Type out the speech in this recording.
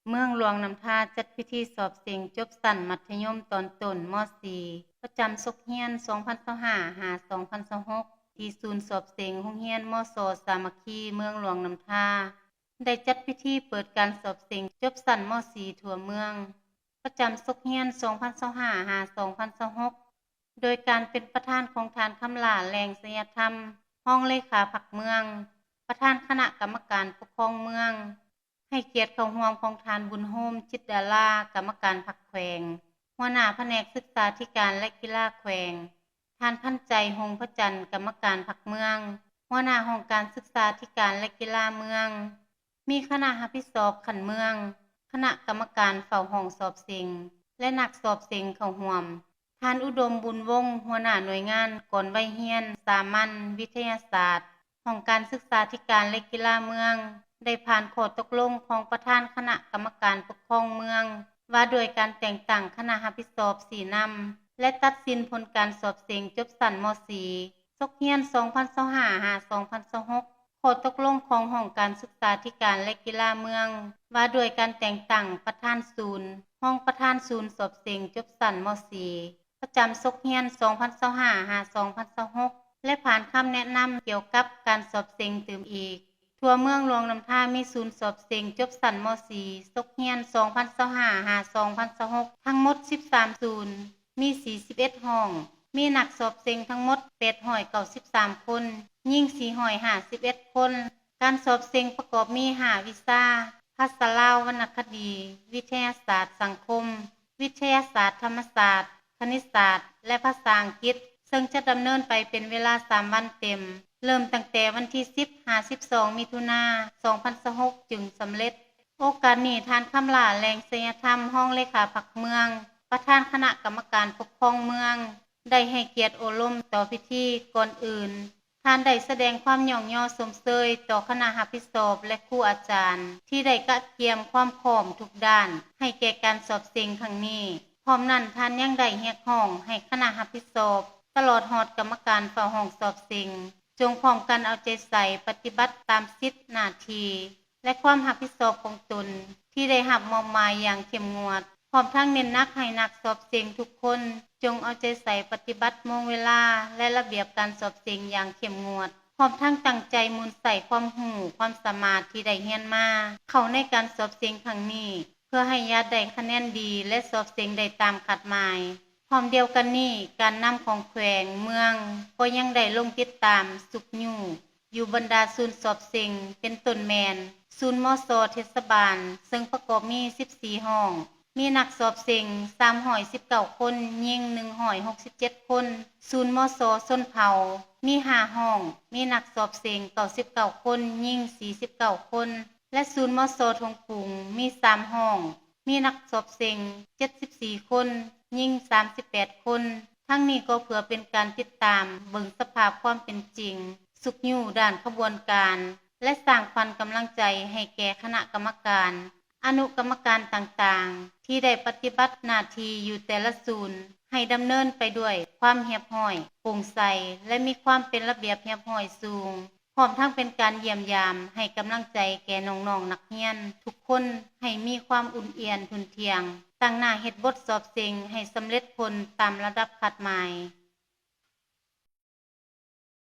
ເມືອງຫຼວງນ້ຳທາ ຈັດພິທີສອບເສັງຈົບຊັ້ນມັດທະຍົມຕອນຕົ້ນ ມ.ສີ່ ປະຈຳສົກຮຽນ ສອງພັນຊາວຫ້າ ຫາ ສອງພັນຊາວຫົກ ທີ່ສູນສອບເສັງໂຮງຮຽນ ມສ ສາມັກຄີ ເມືອງຫຼວງນ້ຳທາ ໄດ້ຈັດພິທີເປີດການສອບເສັງຈົບຊັ້ນ ມ.ສີ່ ທົ່ວເມືອງ ປະຈຳສົກຮຽນ ສອງພັນຊາວຫ້າ ຫາ ສອງພັນຊາວຫົກ ໂດຍການເປັນປະທານຂອງທ່ານ ຄຳຫຼ້າ ແລງໄຊຍະທຳ ຮອງເລຂາພັກເມືອງ, ປະທານຄະນະກຳມະການປົກຄອງເມືອງ, ໃຫ້ກຽດເຂົ້າຮ່ວມຂອງທ່ານ ບຸນໂຮມ ຈິດດາລາ ກຳມະການພັກແຂວງ, ຫົວໜ້າພະແນກສຶກສາທິການ ແລະ ກິລາແຂວງ, ທ່ານ ພັນໃຈ ຫົງພະຈັນ ກຳມະການພັກເມືອງ, ຫົວໜ້າຫ້ອງການສຶກສາທິການ ແລະ ກິລາເມືອງ, ມີຄະນະຮັບຜິດຊອບຂັ້ນເມືອງ, ຄະນະກຳມະການເຝົ້າຫ້ອງສອບເສັງ ແລະ ນັກສອບເສັງເຂົ້າຮ່ວມ. ທ່ານ ອຸດົມ ບຸນວົງ ຫົວໜ້າໜ່ວຍງານກອນໄວຮຽນສາມັນວິທະຍາສາດ ຫ້ອງການສຶກສາທິການ ແລະ ກິລາເມືອງ ໄດ້ຜ່ານຂໍ້ຕົກລົງຂອງປະທານຄະນະກຳມະການປົກຄອງເມືອງ ວ່າດ້ວຍການແຕ່ງຕັ້ງຄະນະຮັບຜິດຊອບຊີ້ນຳ ແລະ ຕັດສິນຜົນການສອບເສັງຈົບຊັ້ນ ມ.ສີ່ ສົກຮຽນ ສອງພັນຊາວຫ້າ ຫາ ສອງພັນຊາວຫົກ, ຂໍ້ຕົກລົງຂອງຫ້ອງການສຶກສາທິການ ແລະ ກິລາເມືອງ ວ່າດ້ວຍການແຕ່ງຕັ້ງປະທານສູນ, ຮອງປະທານສູນສອບເສັງຈົບຊັ້ນ ມ.ສີ່ ປະຈຳສົກຮຽນ ສອງພັນຊາວຫ້າ ຫາ ສອງພັນຊາວຫົກ ແລະ ຜ່ານຄຳແນະນຳກ່ຽວກັບການສອບເສັງຕື່ມອີກ. ທົ່ວເມືອງຫຼວງນ້ຳທາມີສູນສອບເສັງຈົບຊັ້ນ ມ.ສີ່ ສົກຮຽນ ສອງພັນຊາວຫ້າ ຫາ ສອງພັນຊາວຫົກ ທັງໝົດ ສິບສາມສູນ, ມີ ສີ່ສິບເອັດຫ້ອງ, ມີນັກສອບເສັງທັງໝົດ ແປດຮ້ອຍເກົ້າສິບສາມຄົນ, ຍິງ ສີ່ຮ້ອຍຫ້າສິບເອັດຄົນ. ການສອບເສັງປະກອບມີ ຫ້າວິຊາ, ພາສາລາວ, ວັນນະຄະດີ, ວິທະຍາສາດສັງຄົມ, ວິທະຍາສາດທຳມະຊາດ, ຄະນິດສາດ ແລະ ພາສາອັງກິດ, ເຊິ່ງຈະດຳເນີນໄປເປັນເວລາສາມວັນເຕັມ, ເລີ່ມຕັ້ງແຕ່ວັນທີສິບ ຫາ ສິບສອງ ມິຖຸນາ ສອງພັນຊາວຫົກ ຈຶ່ງສຳເລັດ. ໂອກາດນີ້ ທ່ານ ຄຳຫຼ້າ ແລງໄຊຍະທຳ ຮອງເລຂາພັກເມືອງ, ປະທານຄະນະກຳມະການປົກຄອງເມືອງ ໄດ້ໃຫ້ກຽດໂອ້ລົມຕໍ່ພິທີ. ກ່ອນອື່ນ, ທ່ານໄດ້ສະແດງຄວາມຍ້ອງຍໍຊົມເຊີຍຕໍ່ຄະນະຮັບຜິດຊອບ ແລະ ຄູອາຈານ ທີ່ໄດ້ກະກຽມຄວາມພ້ອມທຸກດ້ານໃຫ້ແກ່ການສອບເສັງຄັ້ງນີ້. ພ້ອມນັ້ນ, ທ່ານຍັງໄດ້ຮຽກຮ້ອງໃຫ້ຄະນະຮັບຜິດຊອບ ຕະຫຼອດຮອດກຳມະການເຝົ້າຫ້ອງສອບເສັງ ຈົ່ງພ້ອມກັນເອົາໃຈໃສ່ປະຕິບັດຕາມສິດ, ໜ້າທີ່ ແລະ ຄວາມຮັບຜິດຊອບຂອງຕົນທີ່ໄດ້ຮັບມອບໝາຍຢ່າງເຂັ້ມງວດ, ພ້ອມທັງເນັ້ນໜັກໃຫ້ນັກສອບເສັງທຸກຄົນ ຈົ່ງເອົາໃຈໃສ່ປະຕິບັດໂມງເວລາ ແລະ ລະບຽບການສອບເສັງຢ່າງເຂັ້ມງວດ, ພ້ອມທັງຕັ້ງໃຈໝູນໃສ່ຄວາມຮູ້, ຄວາມສາມາດທີ່ໄດ້ຮຽນມາ ເຂົ້າໃນການສອບເສັງຄັ້ງນີ້ ເພື່ອໃຫ້ຍາດໄດ້ຄະແນນດີ ແລະ ສອບເສັງໄດ້ຕາມຄາດໝາຍ. ພ້ອມດຽວກັນນີ້, ການນຳຂອງແຂວງ, ເມືອງ ກໍຍັງໄດ້ລົງຕິດຕາມ, ຊຸກຍູ້ ຢູ່ບັນດາສູນສອບເສັງ ເປັນຕົ້ນແມ່ນ ສູນ ມສ ເທດສະບານ ເຊິ່ງປະກອບມີ ສິບສີ່ຫ້ອງ, ມີນັກສອບເສັງ ສາມຮ້ອຍສິບເກົ້າຄົນ, ຍິງ ໜຶ່ງຮ້ອຍຫົກສິບເຈັດຄົນ, ສູນ ມສ ຊົນເຜົ່າ ມີ ຫ້າຫ້ອງ, ມີນັກສອບເສັງ ເກົ້າສິບເກົ້າຄົນ, ຍິງ ສີ່ສິບເກົ້າຄົນ ແລະ ສູນ ມສ ທົ່ງປຸງ ມີ ສາມຫ້ອງ, ມີນັກສອບເສັງ ເຈັດສິບສີ່ຄົນ, ຍິງ ສາມສິບແປດຄົນ. ທັງນີ້ກໍເພື່ອເປັນການຕິດຕາມເບິ່ງສະພາບຄວາມເປັນຈິງ, ຊຸກຍູ້ດ້ານຂະບວນການ ແລະ ສ້າງຂວັນກຳລັງໃຈໃຫ້ແກ່ຄະນະກຳມະການ, ອະນຸກຳມະການຕ່າງໆ ທີ່ໄດ້ປະຕິບັດໜ້າທີ່ຢູ່ແຕ່ລະສູນ ໃຫ້ດຳເນີນໄປດ້ວຍຄວາມຮຽບຮ້ອຍ, ໂປ່ງໃສ ແລະ ມີຄວາມເປັນລະບຽບຮຽບຮ້ອຍສູງ. ພ້ອມທັງເປັນການຢ້ຽມຢາມໃຫ້ກຳລັງໃຈແກ່ນ້ອງໆນັກຮຽນທຸກຄົນ ໃຫ້ມີຄວາມອຸ່ນອຽນທຸ່ນທ່ຽງ, ຕັ້ງໜ້າເຮັດບົດສອບເສັງໃຫ້ສຳເລັດຜົນຕາມລະດັບຄາດໝາຍ.